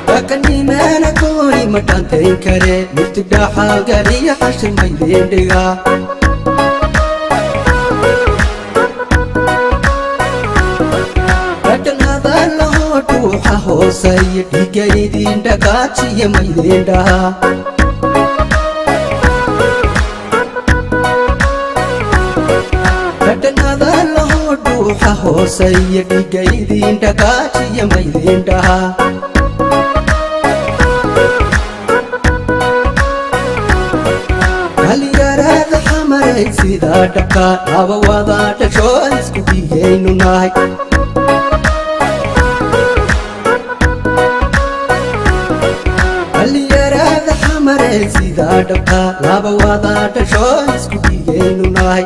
Dhaqanimaana gooni ma dhaantayn kare, murti dhaxalgaliya xashir maydin dhigaa. Dhadhan hadallahoo dhuuxa hooseeya, dhiigga idin dhaqaajiya maydin dhahaa. Dhadhan hadallahoo dhuuxa hooseeya, dhiigga idin dhaqaajiya maydin dhahaa. Dhalinyarada Xamaray sidaa dhabka, laba wada dhasho isku dhigaynu nahay. Dhalinyarada Xamaray sidaa dhabka, laba wada dhasho isku dhigaynu nahay.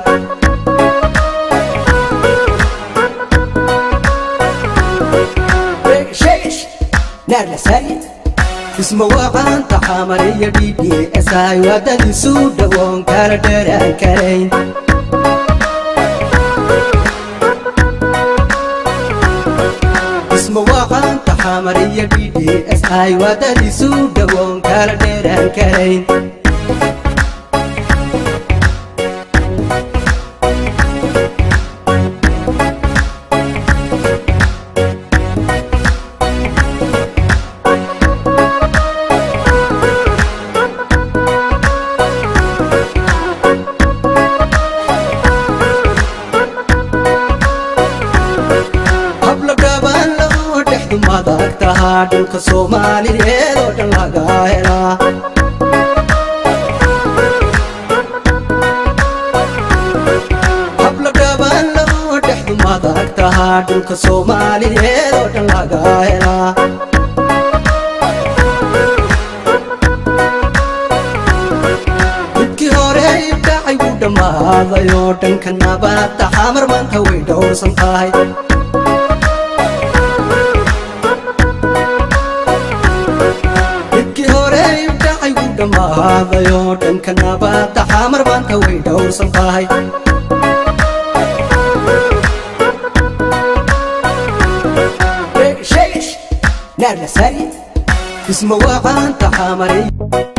Isma wacanta Xamariya DDSI, waa dad isu dhawoon kala dheraan karayn. Isma wacanta Xamariya DDSI, waa dad isu dhawoon kala dheraan karayn. Hablo dhaban loo dhexdu madag tahaa, dhulka Soomaaliyeed oo dhan laga helaa. Hablo dhaban loo dhexdu madag tahaa, dhulka Soomaaliyeed oo dhan laga helaa. Midkii hore dhacay wuu dhammaaday oo dhanka nabadda Xamar maanta way dhowrsan tahay. Midkii hore dhacay wuu dhammaaday oo dhanka nabadda Xamar maanta way dhowrsan tahay. Isma wacanta Xamari.